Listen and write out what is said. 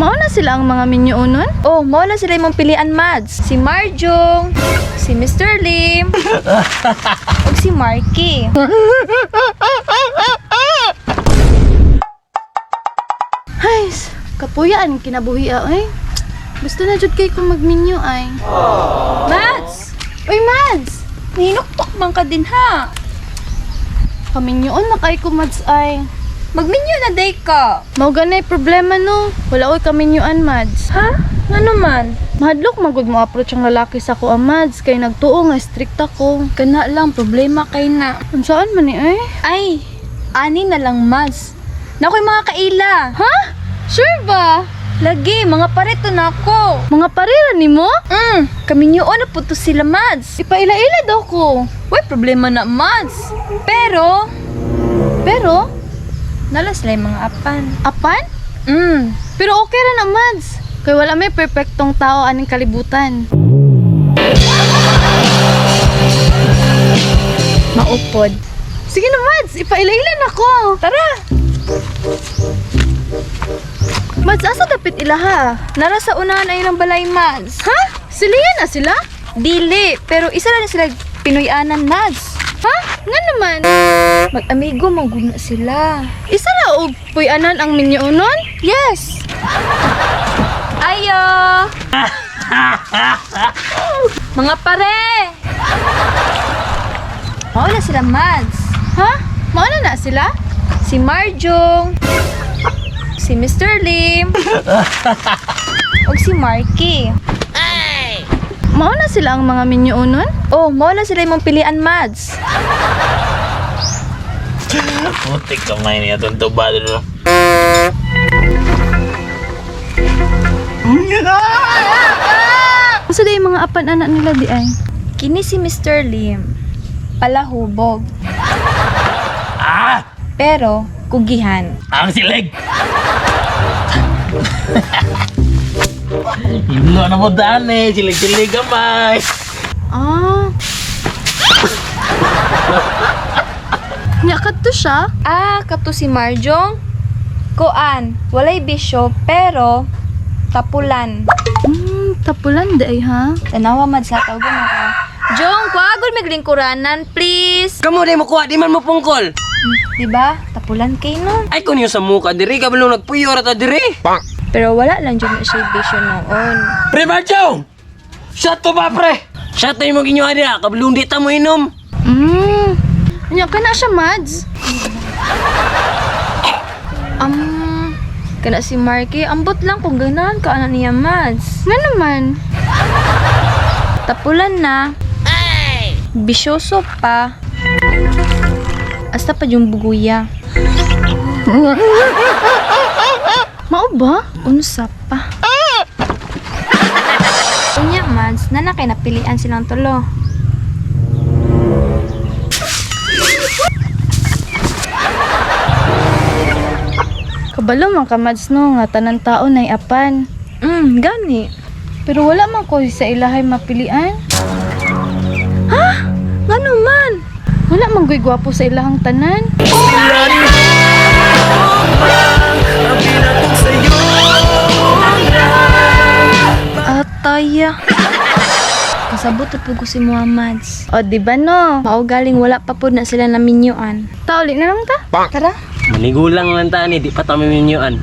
Mao na sila ang mga minyuonon? Oh, mao na sila imong pilian, Mads. Si Marjong, si Mr. Lim, ug si Marky. Hay, kapuyaan kinabuhi ay. Gusto na jud kay kong magminyo ay. Mads! Uy, Mads! Nahinuktok man ka din ha. Kaminyoon na kay ko, Mads ay. Magminyo na day ka. Mao ganay problema no. Wala ko'y kaminyuan, Mads. Ha? Ngano man? Mahadlok magud mo approach ang lalaki sa ko, Mads, kay nagtuo nga strict ako. Kana lang problema kay na. Unsaan man ni ay? Ay, ani na lang, Mads. Nakoy mga kaila. Ha? Sure ba? Lagi, mga pareto na ako. Mga parera nimo? Kaminyoon na po to sila, Mads. Ipaila-ila daw ko. Way problema na, Mads. Pero, Pero, nala sila yung mga apan. apan? Pero okay ra na, Mads. Kay wala may perpektong tao aning kalibutan. Maupod. Sige na, Mads. Ipaila-ila na ko. Tara! Mads, asa dapit ilaha? Nara sa unahan ay ng balay, Mads. Ha? Silihan na sila? Dili, pero isa na sila Pinoy-anan, Mads. Ha? Nga naman. Mag-amigo, mangguna sila. Isa ra og puy-anan ang minyuonon? Yes! Ayo! Mga pare! Mao na sila, Mads. Ha? Mao na na sila? Si Marjong, si Mr. Lim, ug si Marky. Mao na sila ang mga minyuonon? Oh, mao na sila imong pilian, Mads. Putik kamay niya itong tubado. Unsa day mga apan anak nila di ay? Kini si Mr. Lim, palahubog. Ah! Pero, kugihan. Ang silig! Hilo na mo daan eh. Silig-silig kamay. Ah. Nya kadto siya? Ah, kato si Marjong. Kuan, walay bisyo, pero tapulan. Tapulan di ay ha? Tanawa mad sa tawag na ka. Jong, kuagol maglingkuranan, please. Kamo day mo kuha, di man mo pungkol. Di ba? Tapulan kay no. Ay kun yung sa muka diri kabalo nagpuyo ra ta diri. Pero wala lang jud na siya bisyo noon. Pre Marjong! Shot to ba pre? Shot na yung ginyo dira, kabalong di ta mo inom. Nya kana siya, Mads. Kana si Marky, ambot lang kung ganahan ka ana niya, Mads. Nga naman. Tapulan na. Bisyoso pa. Asta pa yung buguya. Mao ba? Unsa pa. Unya, Mads, nana kay napilian silang tulo. Kabalo man ka, Mads, no, nga tanan tao nay apan. Gani. Pero wala man ko sa ilahay mapilian. Ngano man? Wala man ko'y gwapo sa ilahang tanan. Ataya. Kasabot na po ko si Muhammads. O, di ba no? Mao galing wala pa po na sila naminyuan. Tauli na lang ta. Tara. Manigulang lang ta ni, di pa ta maminyuan.